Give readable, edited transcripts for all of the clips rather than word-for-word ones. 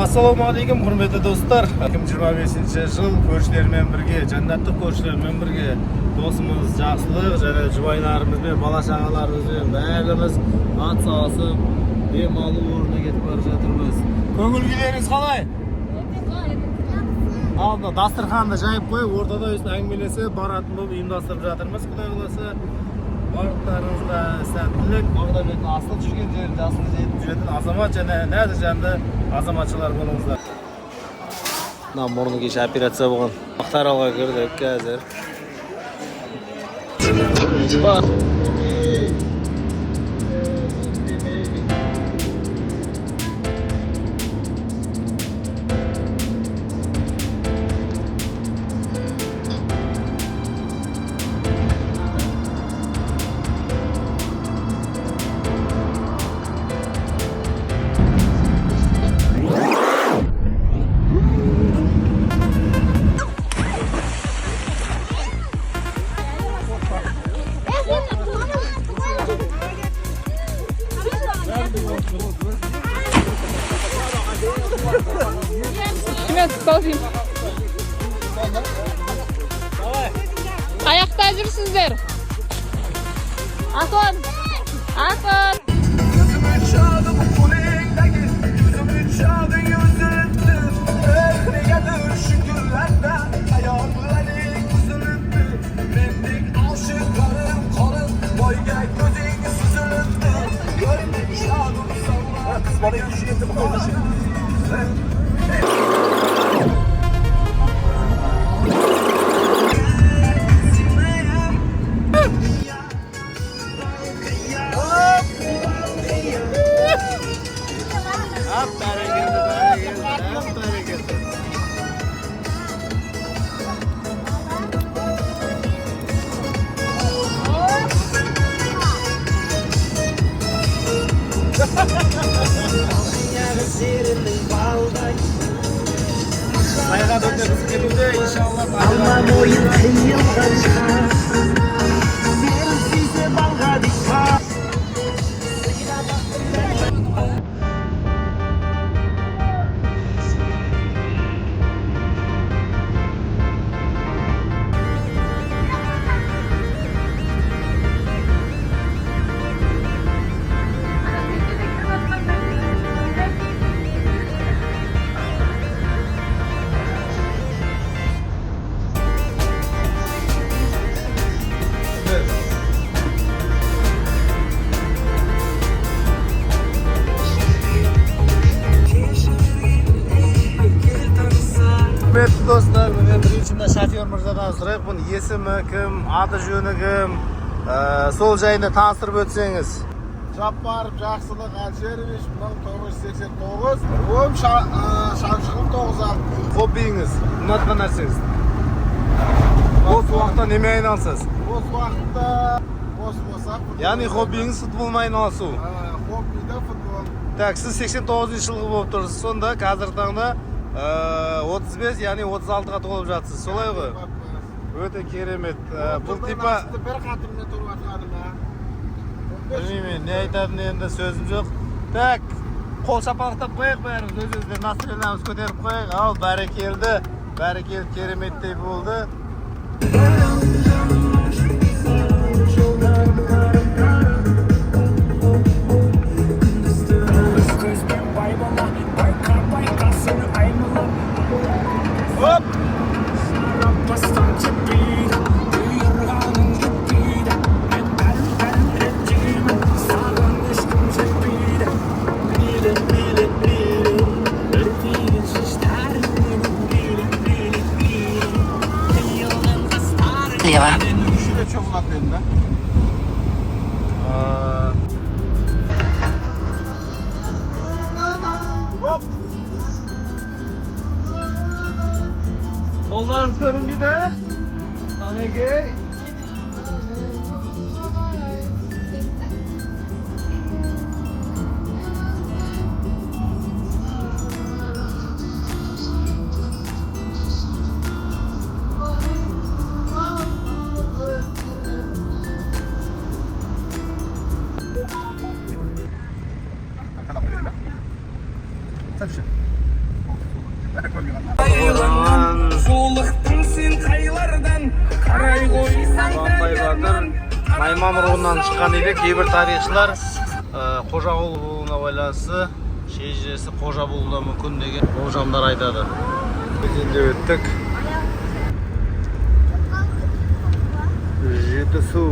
Ассалаумағалейкум, құрметті достар. 2025 жыл көршілермен бірге, жәннаттық көршілермен бірге досымыз Жақсылық және жұбайларымызбен, бала шағаларымызбен бәріміз ат салысып демалу орнына кетіп бара жатырмыз. Көңіл күйлеріңіз қалай? Ал мына дастарханды жайып қойып, ортада өстіп әңгімелесіп баратын болып ұйымдастырып жатырмыз. Құдай қаласа, барлықтарыңызға сәттілік, бағдарбетін асыл жүрген жерінде асыл жетіп жүретін азамат және нәзік жанды азаматшалар болыңыздар. Мына мұрны кеше операция болған. Мақтааралға кірдік қазір. Бар. Ребят, ползим. Аяқта жүрсіздер. Аслан! Аслан! Şadım qo'lingdagi ko'zimni chog'ing uzilibdi. Eh, negadir shu kunlarda hayollaring buzilibdi. Mendek oshiqlarim qolib boyga ko'zing suzilibdi. Ko'rdik chog'im. Ап, бәрекелді, бәрекелді, ап, бәрекелді. Саяхат өте қызып кетуде, иншалла. Алма мойын қиылған шығар. Сені сүйсе балға дейін. Құрметті достар, міне бірінші мына шофер мырзадан сұрайық, бұның есімі кім, аты жөні кім, сол жайында таныстырып өтсеңіз. Жаппаров Жақсылық Әлшерович, 1989, ом Шаншығым 9. Хоббиіңіз, ұнатқан нәрсеңіз. Бос уақытта немен айналысасыз? Бос уақытта бос болсақ футбол. Яғни хоббиіңіз футболмен айналысу. Хоббида футбол. Так, сіз 89 жылғы болып тұрсыз, сонда қазіргі таңда 35, яғни 36-ға толып жатсыз, солай ғой? Өте керемет. Бұл типа бір қатыммен тұрып жатқаным, а? Білмеймін, не айтатын енді сөзім жоқ. Так, қол шапалақтап қояйық бәріміз, өз өздерін настроениямызды көтеріп қояйық. Ал бәрекелді, бәрекелді, кереметтей болды. Көзбен бай бола, байқа, байқа сені аймалап. Оп! Бастан жетпейді, бұйырғаның жетпейді. Мен бәрін, бәрін реттеймін, саған ешкім жетпейді. Мейлі, мейлі, мейлі, өртеген шаштарың менің, мейлі, мейлі, мейлі, қиылған қастарың. Лево. Үш рет шомылатын едім да. Оп! Қолдарыңыз көрінбейді. Әнекей. Жолықтың сен қайлардан, қарай қойсаң. Қабанбай батыр найман руынан шыққан дейді. Кейбір тарихшылар Қожағұл болуына байланысты шежіресі қожа болуы да мүмкін деген болжамдар айтады. Өзенде өттік. Жетісу.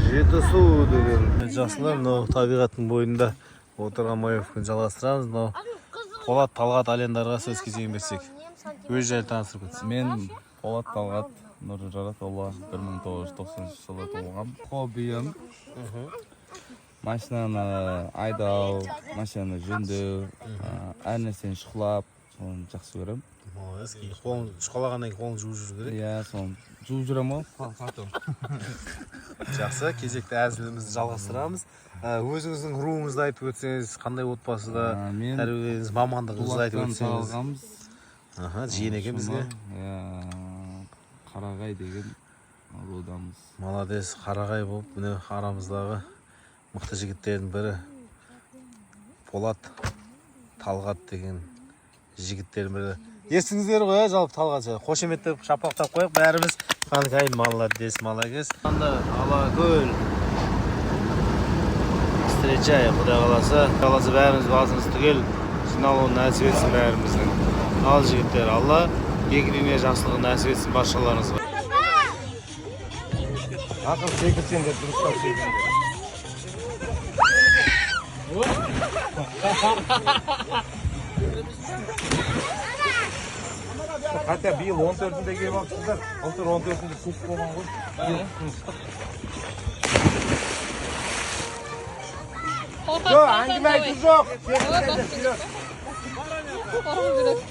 Жетісу деген. Жақсылар, мынау табиғаттың бойында отырған маевканы жалғастырамыз. Мынау Полат, Талғат, Алендарға сөз кезегін берсек. Өз жайлы таныстырып кетсін. Мен Полат Талғат Нұржаратұлы, 1990 жылы туылғам. Хоббиім машинаны айдау, машинаны жөндеу, әр нәрсені шұқылап, соны жақсы көремін. Молодец. Қолын шұқылағаннан кейін қолын жуып жүру керек. Иә, соны жуып жүремін ғой потом. Жақсы, кезекті әзілімізді жалғастырамыз. Өзіңіздің руыңызды айтып өтсеңіз, қандай отбасыда Мен тәрбиелендіңіз, мамандығыңызды айтып Дулаттан өтсеңіз. таралғанбыз. Аха, жиен екен бізге. Иә, Қарағай деген рудамыз. Молодец, қарағай болып, міне, арамыздағы мықты жігіттердің бірі Полат, Талғат деген жігіттердің бірі. Естіңіздер ғой, иә, жалпы Талғат жайлы. Қошеметтеп, шапалақтап қояйық бәріміз. Қанкай, молодец, молодец. Анда Алакөл. Встречай, құдай қаласа. Қаласа бәріміз басымыз түгел жиналуын нәсіп етсін бәріміздің. Ал жігіттер, Алла екі дүние жақсылығын нәсіп етсін баршаларыңызға. Ақыл, секірсеңдер, дұрыстап секіріңдер. Хотя биыл 14-інде келіп алыпсыздар. Былтыр 14-інде суық болған ғой. Биыл күн ыстық. Жоқ, әңгіме айту жоқ. Қорқып жүреді.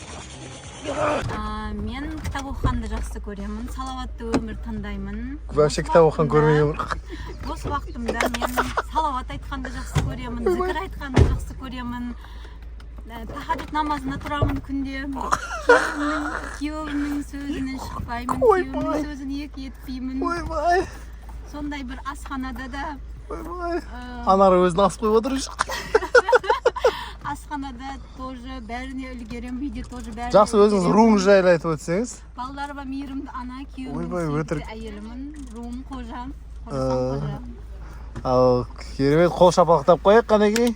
Мен кітап оқығанды жақсы көремін, салауатты өмір таңдаймын. Вообще кітап оқыған көрмеген. Бос уақытымда мен салауат айтқанды жақсы көремін, зікір айтқанды жақсы көремін. Тахаджуд намазына тұрамын күнде. Күйеуімнің сөзінен шықпаймын, күйеуімнің сөзін екі етпеймін. Ойбай, Сондай бір асханада да ойбай. Анары өзін асып қойып отыр. Асханада тоже бәріне үлгеремін, үйде тоже бәріне Жақсы, өзіңіз үлгеремін. Руыңыз жайлы айтып өтсеңіз. Балаларыма мейірімді ана, күйеуімнің Ойбай, сүйікті өтірік. әйелімін, руым қожа, қожасан қожа. Ал керемет, қол шапалақтап қояйық, қанекей.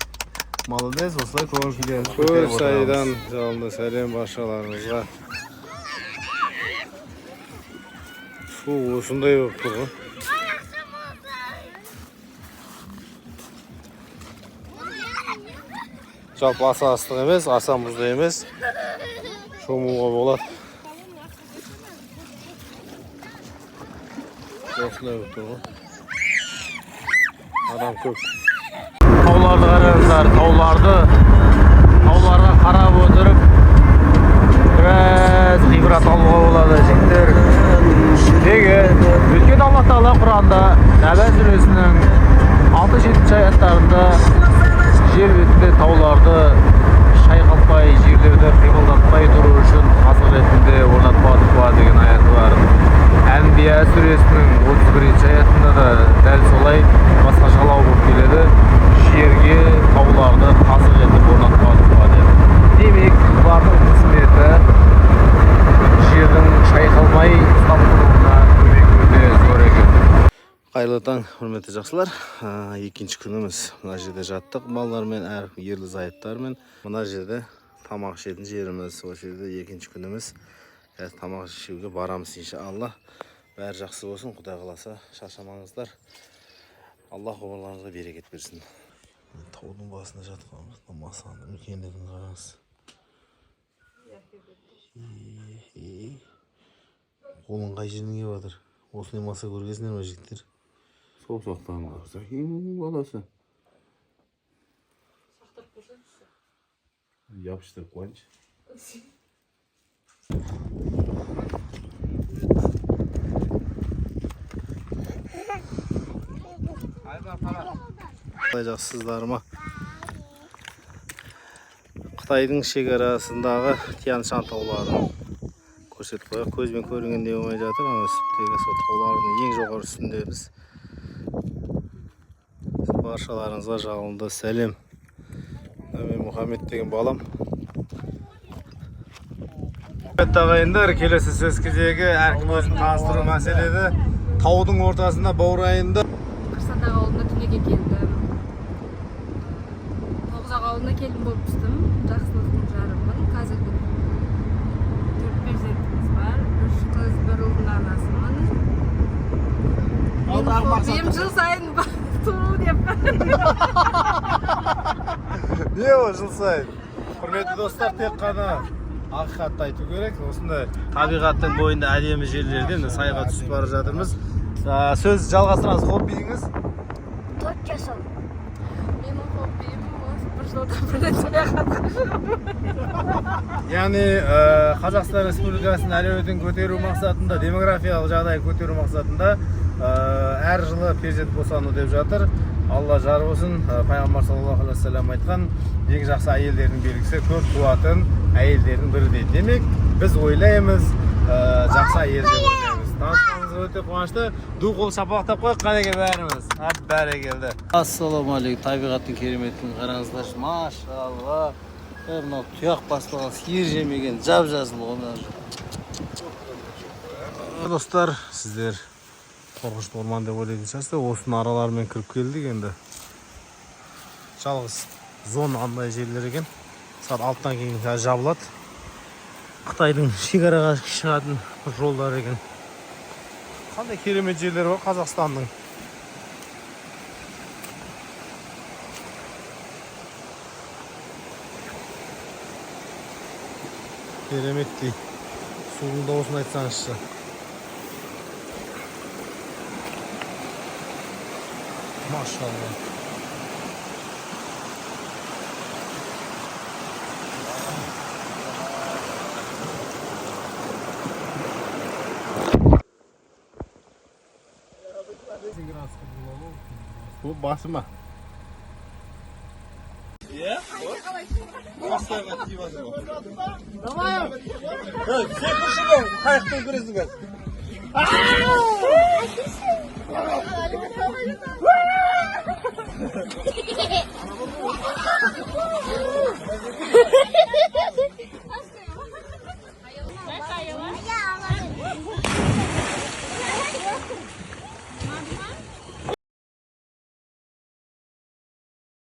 Молодец, осылай көңіл күйлеріңізді көтеріп отырамыз. Жалынды сәлем баршаларыңызға. Су осындай болып тұр ғой. Жалпы аса ыстық емес, аса мұзды емес. Шомылуға болады. Осындай болып тұр ғой. Адам көп. Тауларды қараңыздар, тауларды. Тауларға қарап отырып біраз ғибрат алуға болады, жігіттер. Неге? Өйткені Алла Тағала Құранда Нәбә сүресінің 6-7 аяттарында жер бетінде тауларды шайқалтпай, жерлерді қимылдатпай тұру үшін қазық ретінде орнатпадық па деген аяты бар. Әнбия сүресінің 31 аятында да дәл солай басқашалау болып келеді. Жерге тауларды қазық етіп орнатпадық па деп. Демек, бұлардың қызметі жердің шайқалмай ұстап тұруына көмек өте зор екен. Қайырлы таң, құрметті жақсылар. Екінші күніміз. Мына жерде жаттық балалармен, әр ерлі зайыптармен. Мына жерде тамақ ішетін жеріміз. Осы жерде екінші күніміз. Қазір тамақ ішуге барамыз, иншалла. Бәрі жақсы болсын, Құдай қаласа, шаршамаңыздар. Аллах ғұмырларыңызға берекет берсін. Таудың басында жатқанбыз. Мына масаның үлкендігін қараңыз. Е, қолың қай жерінен келіп жатыр? Осындай маса көргенсіңдер ме, жігіттер? Саусақтарын қараса, баласы. Жабыстырып қояйыншы. Қалай, жақсысыздар ма? Қытайдың шекарасындағы Тянь Шань тауларын көрсетіп қояйық. Көзбен көрінгендей болмай жатыр. Ана үстіндегі сол таулардың ең жоғары үстіндеміз. Баршаларыңызға жалынды сәлем. Мына мен Мұхаммед деген балам. Құрметті ағайындар, келесі сөз кезегі әркім өзін таныстыру мәселесі. Таудың ортасында, баурайында. Қырсатақ ауылына дүниеге келдім. Тоғызақ ауылына келін болып түстім. Жақсылықтың жарымын. Қазіргі төрт перзентіміз бар. Үш қыз, бір ұлдың анасымын. Менің хоббиім жыл сайын туу деп. Не ол жыл сайын? Құрметті достар, тек қана ақиқатты айту керек. Осындай табиғаттың бойында әдемі жерлерде міне сайға түсіп бара жатырмыз. Сөз жалғастырамыз. Хоббиіңіз? Торт жасау. Менің хоббиім осы бір жылда бір рет саяхатқа шығу. Яғни Қазақстан Республикасының әлеуетін көтеру мақсатында, демографиялық жағдайын көтеру мақсатында әр жылы перзент босану деп жатыр. Алла жар болсын. Пайғамбар саллаллаху алейхи уассалам айтқан, ең жақсы әйелдердің белгісі көп туатын әйелдердің бірі дейді. Демек, біз ойлаймыз, жақсы әйел деп ойлаймыз. Танысқанымызға өте қуанышты. Ду қол шапалақтап қояйық қанеке бәріміз. Ап, бәрекелді. Ассалаумағалейкум, табиғаттың кереметін қараңыздаршы, машалла. Мынау тұяқ баспаған, сиыр жемеген жап жасыл ғой мына. Достар, сіздер қорқынышты орман деп ойлайтын шығарсыздар. Осының араларымен кіріп келдік енді. Жалғыз зона андай жерлер екен. Сағат 6-дан кейін қазір жабылады. Қытайдың шекараға шығатын жолдары екен. Қандай керемет жерлер бар Қазақстанның. Кереметтей. Судың дауысын айтсаңызшы. Машалла. Бұл басыма. Иә? Секірші ғой, қайықтан көресің қазір.